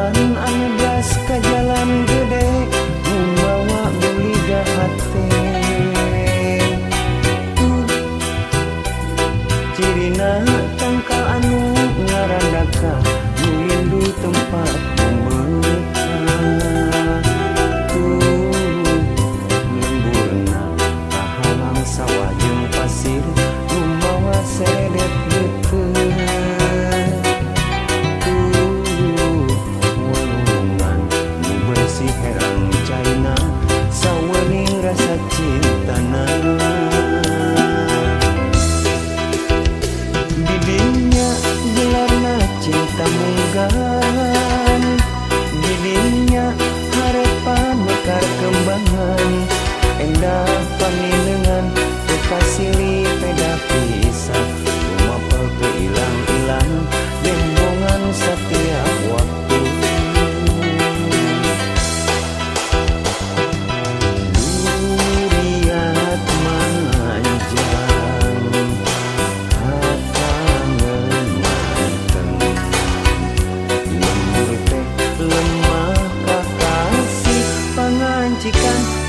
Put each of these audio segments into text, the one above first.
Pengkolan anu gas ka jalan gede membawa buliga hate. Tuh cirina tangkal anu ngarandaka nu lindu tempat mekah. Tuh lemburna kahalang sawah jeung pasir membawa sedet beuteung. Herang China sawening rasa cintana. Didinya gelarna cinta munggaran, didinya harapan mekar kembangan. Endah paninengan kekasili peda pisah, tumapel teu ilang-ilang lembongan setiap waktu.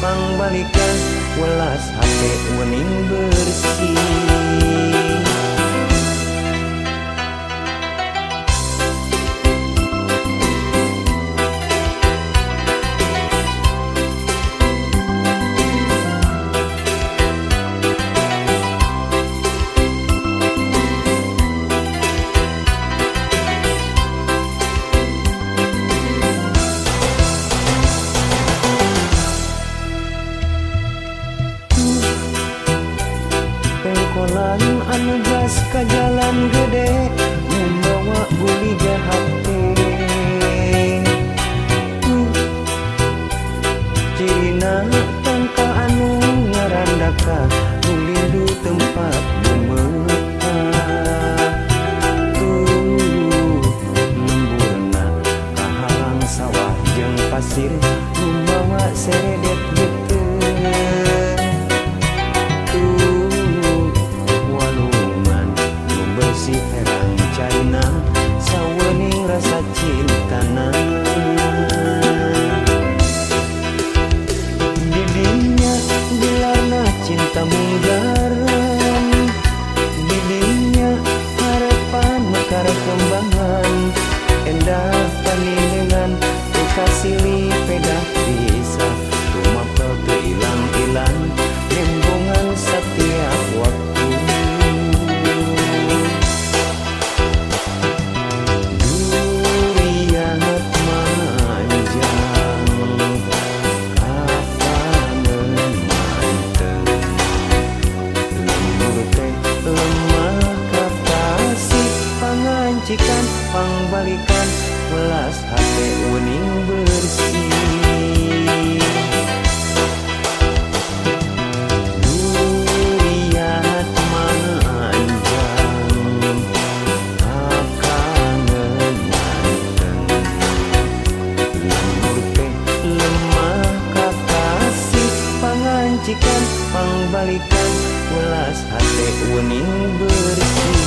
Pangbalikan welas hate wening bersih. Pengkolan anu gas ka jalan gede membawa buliga hate. Tuh cirina tangkal anu ngarandaka nu lindu tempat mekah. Tuh lemburna kahalang sawah jeung pasir membawa seredet beuteung. Si herang China sawening rasa cintana. Didinya gelarna cinta munggaran, didinya harapan mekar kembangan. Endah paninengan kekasili pedah pisah, tumapel teu ilang-ilang lembongan setiap waktu. Pangbalikan welas hate wening bersih. Duriat manjang kakangen manteng, lembur teh lemah kakasih. Pangancikan pangbalikan welas hate wening bersih.